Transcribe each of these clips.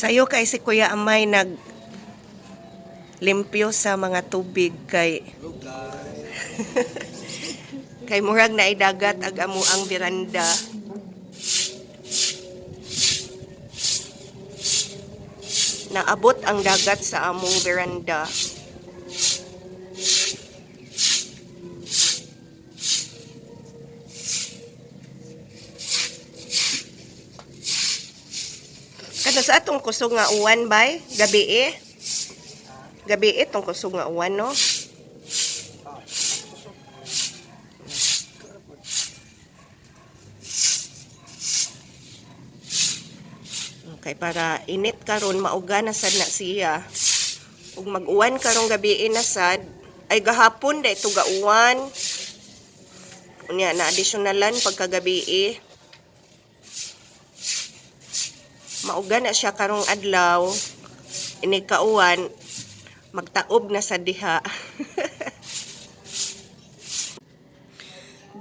Sayo kay si Kuya Amay nag limpyo sa mga tubig kay Hello guys. kay murag na dagat ag amo ang veranda. Naabot ang dagat sa among veranda. Kada sa atong kusog nga uwan bay, gabi eh. Gabi eh tong kusog nga uwan, no. Okay, para init karon mauga na sad na siya. Ug mag-uwan karong gabi na sad, ay gahapon dai to gauwan. Unya na additionalan pagkagabi eh. Mauga na siya karong adlaw. Inig kauwan, magtaob na sa diha.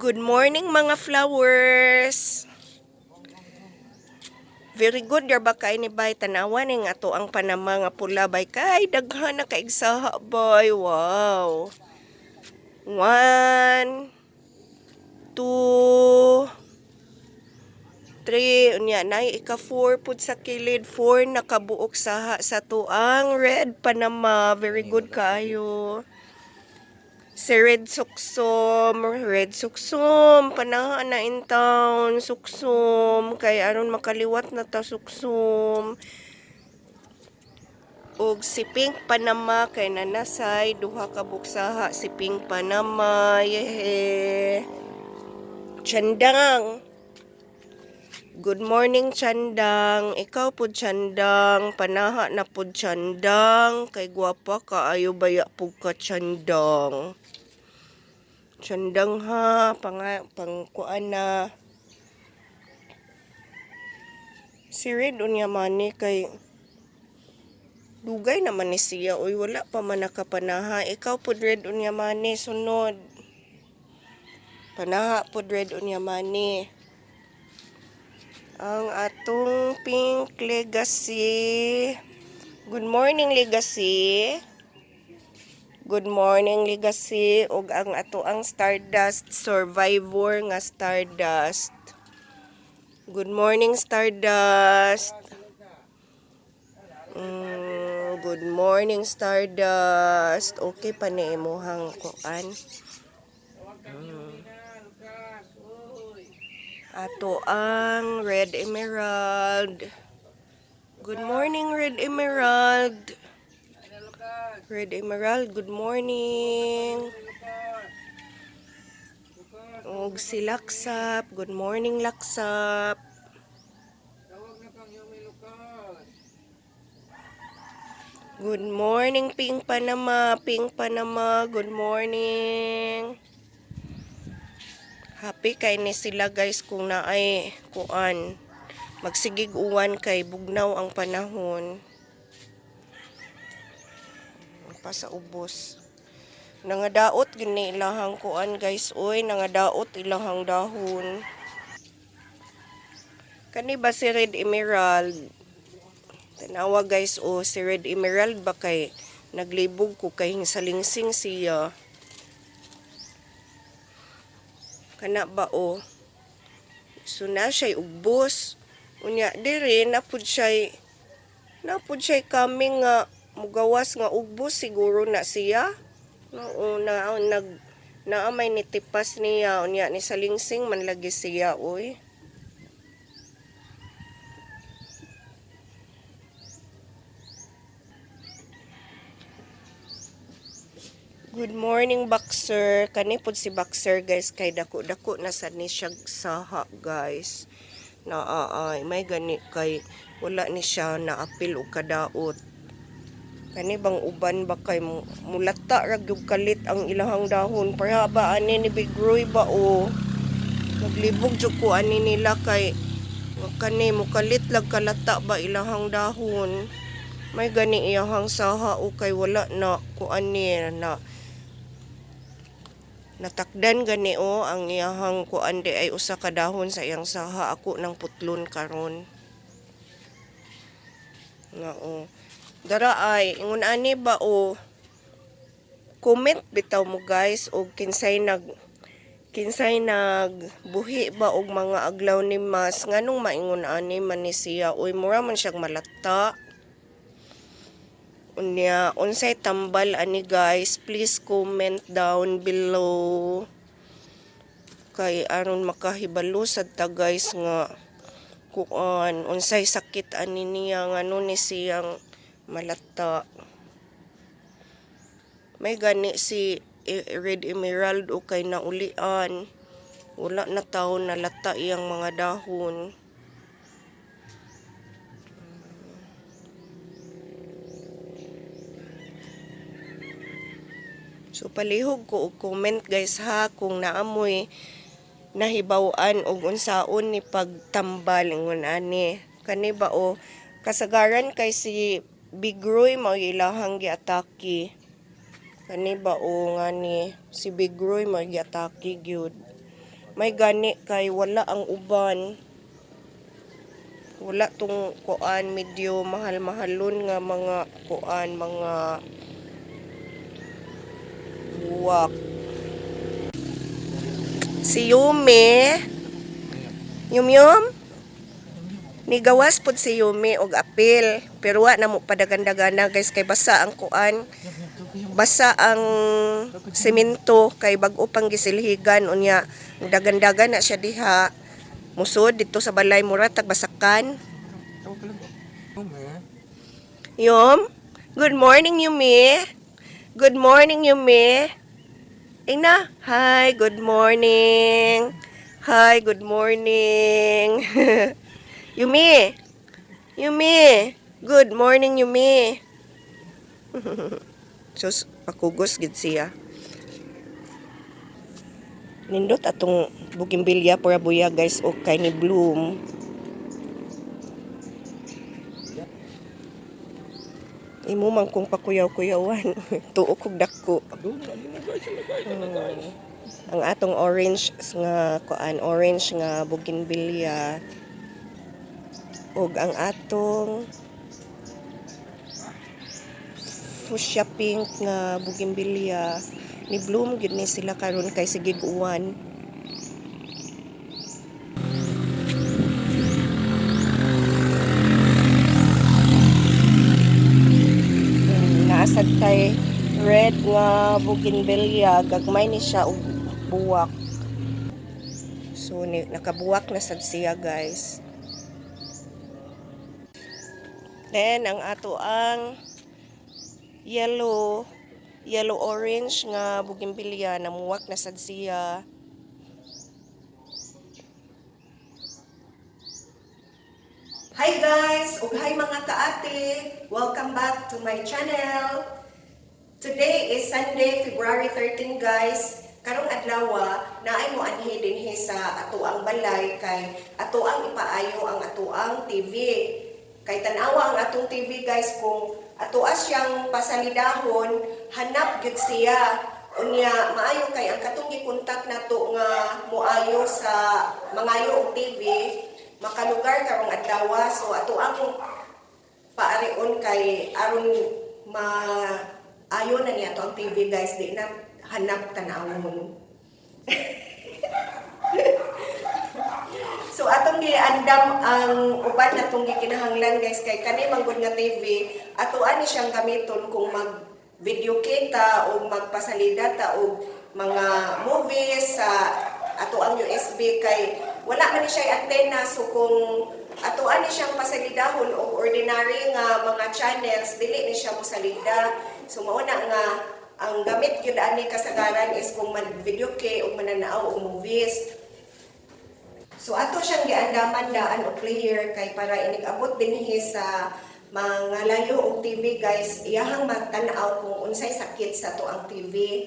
Good morning, mga flowers. Very good your ba kay ni bay, tanawa ning ato ang Panama nga pula bay, kay daghan na kaigsaha bay. Wow. 1, 2, 3, unya nay ika 4 pud sa kilid, 4 nakabuok saha sa tuang red Panama. Very good kaayo. Si Red Suksom, panaha na in town, Suksom, kay aron makaliwat na ta, Suksom. Og si Pink Panama kay nanasay duha ka buksaha si Pink Panama, yehe. Chandang. Good morning, Chandang. Ikaw po, Chandang, panaha na po, Chandang, kay gwapa ka ayo baya po ka, Chandang. Chandang ha, pang pangkuan na. Si Red unya mani kay dugay naman ni siya oy, wala pa man nakapanaha. Ikaw pod, Red unya mani, sunod. Panaha pod, Red unya mani. Ang atong Pink Legacy. Good morning, Legacy. Good morning, Legacy. Ug ang ato ang Stardust Survivor nga Stardust. Good morning, Stardust. Good morning, Stardust. Okay pa ni imuhang kuan. Ato ang Red Emerald. Good morning, Red Emerald. Red Emerald, good morning. Og si Laksap, good morning, Laksap. Good morning, Pink Panama, Pink Panama, good morning. Happy kay ni sila guys kung naay kuan. Magsigig uwan kay bugnaw ang panahon. Pa sa ubos. Nangadaot gini ilahang kuan guys, oy, nangadaot ilahang dahon. Kani ba si Red Emerald? Tanawa guys, oh, si Red Emerald ba kay naglibog ko kay salingsing siya. Kana ba oh. So na siya'y ugbos. Unya diri na pud siya'y coming nga mugawas nga ugbos siguro na siya. Oo, na nag naa may nitipas niya, unya ni salingsing man lagi siya oy. Good morning, Boxer. Kani pud si Boxer guys kay dako-dako na sad ni siya saha guys. Naa ay may gani kay wala ni siya naapil og kadaot. Kani bang uban ba kay mulata ra gyud kalit ang ilahang dahon. Pareha ba ani ni Big Roy ba o. Naglibog jud ko ani nila kay nga kani mukalit lag kalata ba ilahang dahon. May gani iyahang saha o kay wala na kuan ni na natakdan gani o ang iyahang kuan di ay usa ka dahon sa iyang saha, ako nang putlon karon. Nga o. Dara ay ingon ani ba o, comment bitaw mo guys og kinsay nagbuhi ba og mga aglaw ni Mas, nganong maingon ani man ni siya, uy, mura man siyang malata. Unya unsay tambal ani guys, please comment down below kay aron makahibalo sad ta guys nga kuan unsay sakit ani niya, ngano ni siyang malata. May gani si Red Emerald o kay naulian. Wala na taon nalata iyang mga dahon. So palihog ko og comment guys ha kung naamoy nahibaw-an og unsaon ni pagtambal ingon ani. Kani ba o, kasagaran kay si Big Roy mao ilahang giatake. Kani ba o, ngani si Big Roy mao giatake gyud. May gani kay wala ang uban. Wala tong kuan, medyo mahal-mahalon nga mga kuan, mga buwak. Si Yumi, Yum Yum, nigawas pod si Yumi og apil, pero wa na mo padagan-dagana guys kay basa ang kuan. Basa ang semento kay bag-o pang gisilhigan, unya dagan-dagan na siya diha. Musod dito sa balay, mura tag basakan. Yum. Good morning, Yumi. Good morning, Yumi. Ina, hi, good morning. Hi, good morning. Yumi. Yumi. Good morning, Yumi. Sus, pakugos gid siya. Nindot atong bougainvillea pura buya guys o kay ni bloom. Imo man kung pakuyaw-kuyawan. Tuo kog dako. Ang atong orange nga kuan, orange nga bougainvillea ug ang atong fuchsia pink nga bougainvillea ni bloom gyud ni sila karon kay sige uwan. Naasad kay red nga bougainvillea, gagmay ni siya og buwak. So ni, nakabuwak na sad siya guys. Then ang ato ang yellow yellow orange nga bougainvillea, namuwak na sad siya. Hi guys, ug hi mga kaate. Welcome back to my channel. Today is Sunday, February 13 guys. Karong adlaw naay mo anhi dinhi sa atoang balay kay atoang ipaayo ang atoang TV. Kay tan-awa ang atong TV guys, kung atoa siyang pasalidahon, hanap gyud siya. Unya maayo kay ang katong gikontak nato nga moayo sa mangayo og TV makalugar karong adlaw, so ato ang paarion kay aron ma ayo na niya to ang TV guys, di na hanap tanawon. So atong giandam ang uban natong gikinahanglan guys kay kani manggod nga TV ato ani siyang gamiton kung mag video kita o magpasalida ta og mga movies sa ato ang USB kay wala man ni siya antenna, so kung ato ani siyang pasalidahon og ordinary nga mga channels, dili ni siya mosalida. So mao na nga ang gamit gyud ani kasagaran is kung mag video kay og mananaw og movies. So ato siyang giandaman daan og player kay para inig-abot dinhi sa mga layo og TV guys, iyahang matan-aw kung unsay sakit sa ato ang TV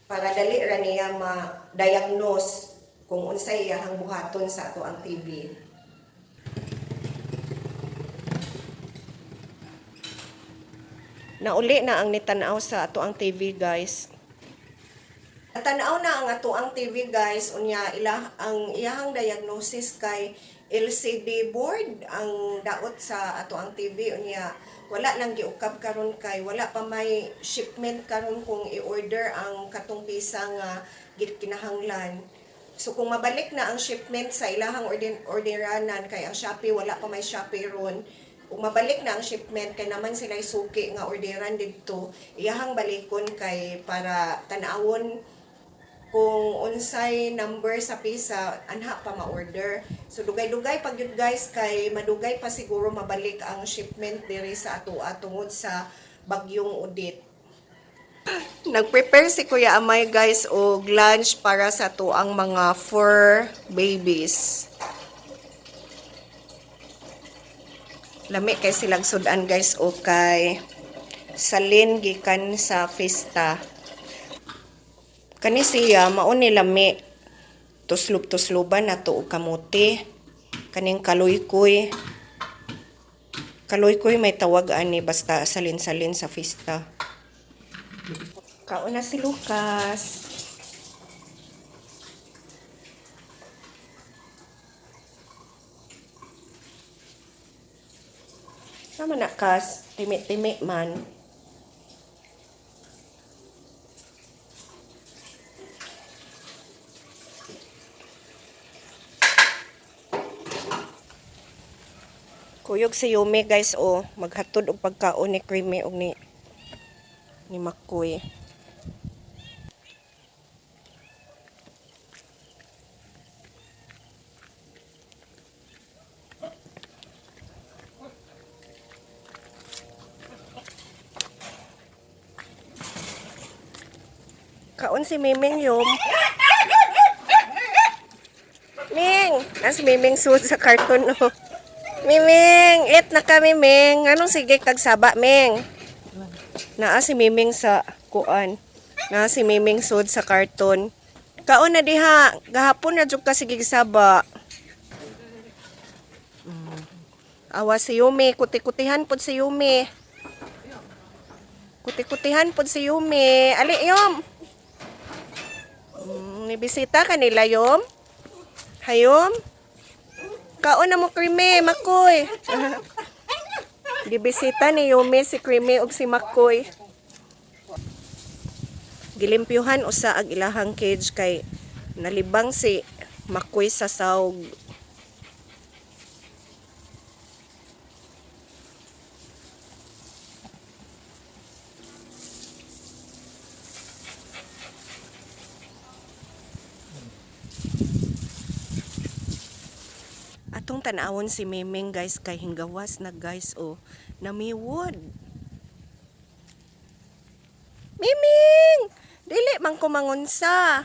para dali ra niya ma-diagnose kung unsay iyahang buhaton sa ato ang TV. Nauli na ang nitanaw sa ato ang TV guys. Tanaw na ang ato ang TV guys, unya ila ang iyahang diagnosis kay LCD board ang daot sa ato ang TV. Unya wala nang giukab karon kay wala pa may shipment karon kung i-order ang katong pisa nga gikinahanglan. So kung mabalik na ang shipment sa ilahang orderanan, kay ang Shopee, wala pa may Shopee ron. Kung mabalik na ang shipment kay naman sila suki nga orderan didto, iyahang balikon kay para tan-awon kung unsay number sa pisa anha pa ma-order. So dugay-dugay pag yun, guys, kay madugay pa siguro mabalik ang shipment diri sa atoa tungod sa bagyong Odette. Nag-prepare si Kuya Amay, guys, og lunch para sa tuang mga four babies. Lami kay silang sudan, guys, o kay salin gikan sa fiesta. Kani siya mao ni lami. Tuslob-tusloban nato og kamote. Kaning kaluykoy. Kaluykoy may tawag ani, basta salin-salin sa fiesta. Kaon na si Lucas. Sama na kas, timi-timi man. Kuyog si Yumi, guys, oh, maghatod og pagkaon ni Creamy og ni Makoy. Kaon si Miming yum. Ming! Nas Miming suod sa karton, no. Miming! Eat na ka, Miming. Anong sige kag saba, Ming? Naa si Miming sa kuan. Naa si Miming suod sa karton. Kaon na diha. Gahapon na jud ka sige saba. Awa si Yumi. Kuti-kutihan pod si Yumi. Kuti-kutihan pod si Yumi. Ali, Yum! Nibisita ka nila, Yum? Hayom? Kaon na mo, Creamy, Makoy. Gibisita ni Yumi si Creamy ug si Makoy. Gilimpyuhan usa ang ilahang cage kay nalibang si Makoy sa sawg. Atong tan-awon si Miming, guys, kay hinggawas na, guys, oh. Namiwod. Miming! Dili man ko mangunsa.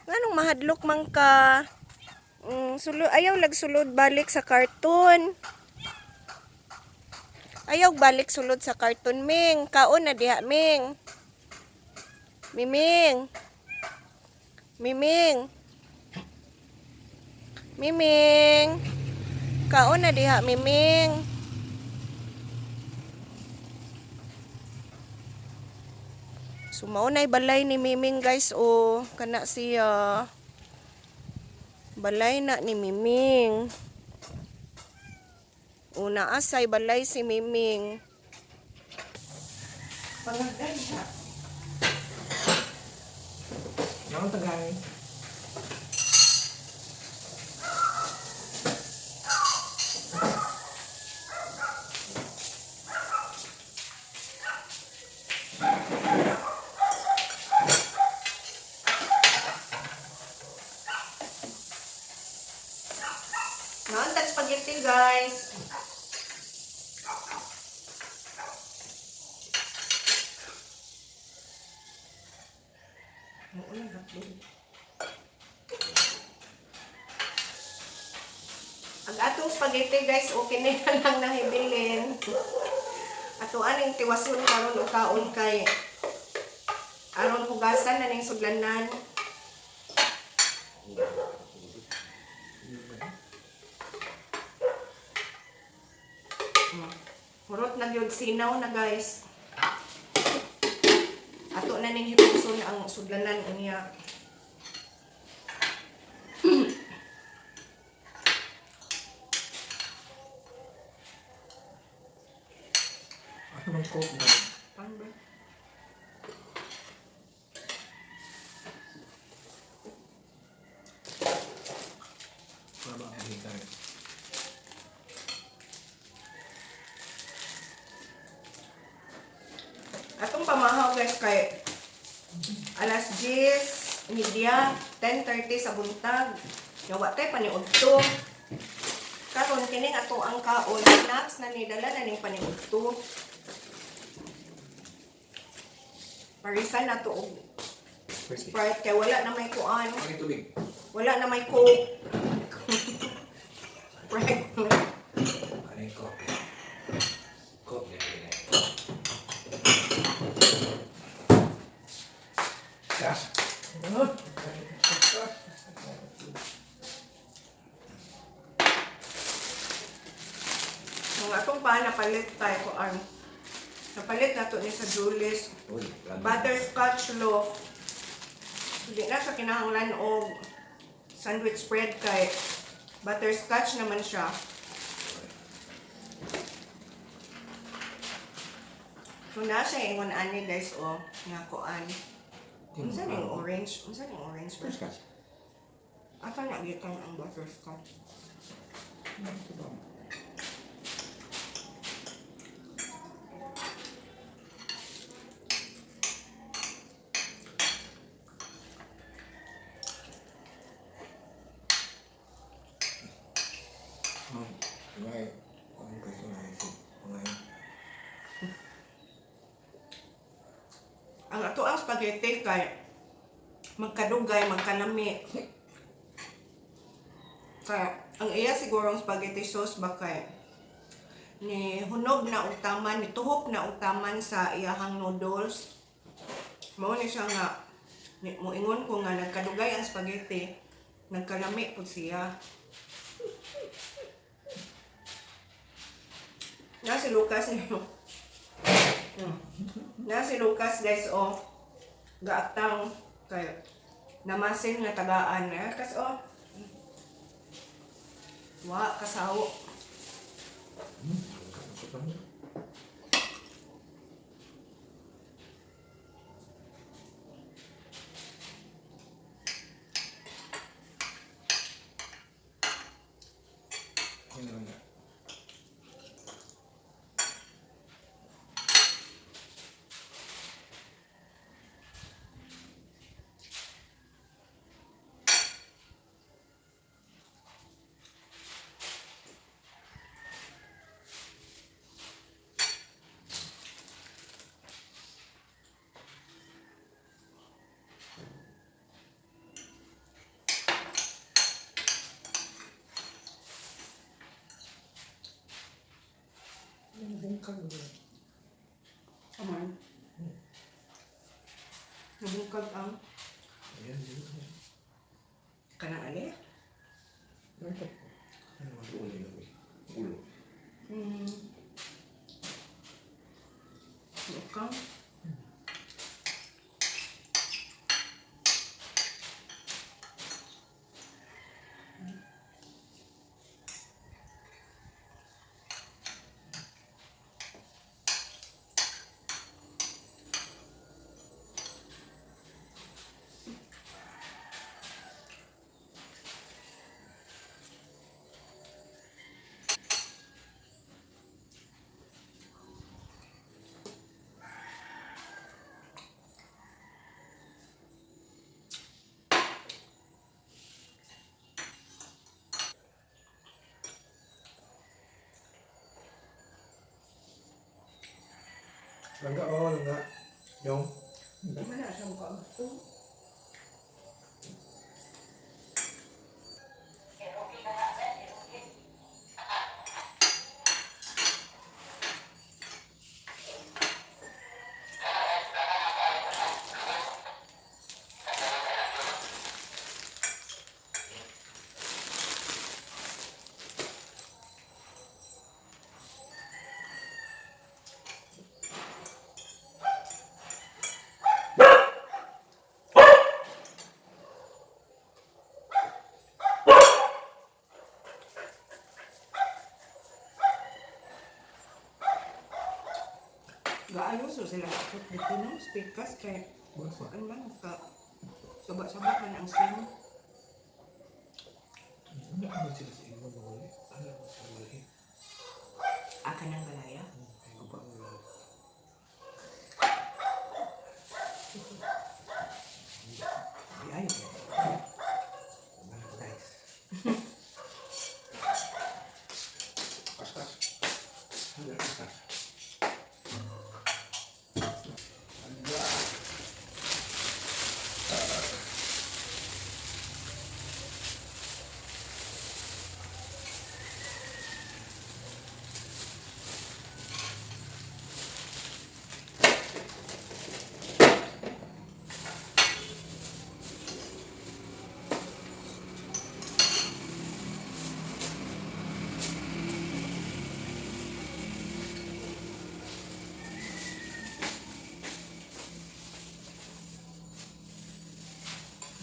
Nganong mahadlok man ka? Ayaw lag sulod balik sa karton. Ayaw balik sulod sa karton, Ming. Kaon na diha, Ming. Miming. Miming. Miming. Kaon na diha, Miming. So mao na'y balay ni Miming, guys, oh. Kana siya. Balay na ni Miming. Una asay balay si Miming. Pangagan siya. Naman tagay. Naon tag spaghetti, guys. Ang atong spaghetti, guys, okay na yan lang nahibilin. Ato aning tiwason karon o kaon kay aron hugasan na ning sudlanan. Hurot na gyud, sinaw na, guys. Ato na ning hipuson ang sudlanan unya. Coke na. Pan ba? Wala ba ang hikay? Atong pamahaw, guys, kay alas 10:30, 10:30 sa buntag. Nawa tay paniudto. Karon kining ato ang kaon snacks na nidala na ning paniudto. Parisan na to og Sprite kay wala na may kuan. Ang tubig. Wala na may Coke. Sprite. Ano yung Coke? Coke na yun. Gas. Ang atong pa napalit tayo kuan. Napalit na to ni sa Julius. Uy, grabe. Butterscotch loaf. Hindi na siya kinahanglan og sandwich spread kay butterscotch naman siya. So na siya ingon ani, guys, oh, nga kuan. Unsa ning orange? Unsa ning orange? Butterscotch. Asa na gikan ang butterscotch? Ngay, kung kasi ngay si ngay. Ang ato ang spaghetti kay magkadugay, magkalami. Kaya ang iya siguro ang spaghetti sauce ba kay ni hunog na og taman, ni tuhok na og taman sa iyahang noodles. Mao ni siya nga ni, moingon ko nga nagkadugay ang spaghetti, nagkalami pud siya. Na si Lucas niyo. Na si Lucas, guys, oh. Gaatang kay namasin nga tagaan na kas oh. Wa kasawo. Yun lang na. Bungkag ba? Aman. Nabungkag ang Ayan, dito. kanang ali. Ano ang ulo yun? Ulo. Bungkag. Langga, oh, langga. Yung. Wala siya mukha. Gaayo so sila akot dito no, speakers kay Wala. kuan man ka saba-saba man ang sino. Ano naman sila sa imo mga wali? Ano naman sila wali? Aka ng balaya. Ay, guba mo lang. Ay, ay. Guys. Kas, kas. Ano, kas.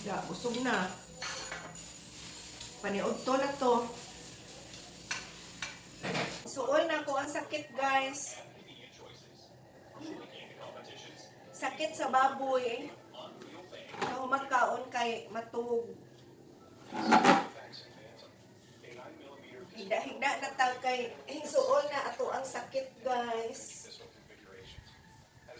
Ya, busog na. Paniod to na to. Suol na ko ang sakit, guys. Sakit sa baboy eh. Nahumagkaon kay matug. Higda-higda na ta kay suol na ato ang sakit, guys.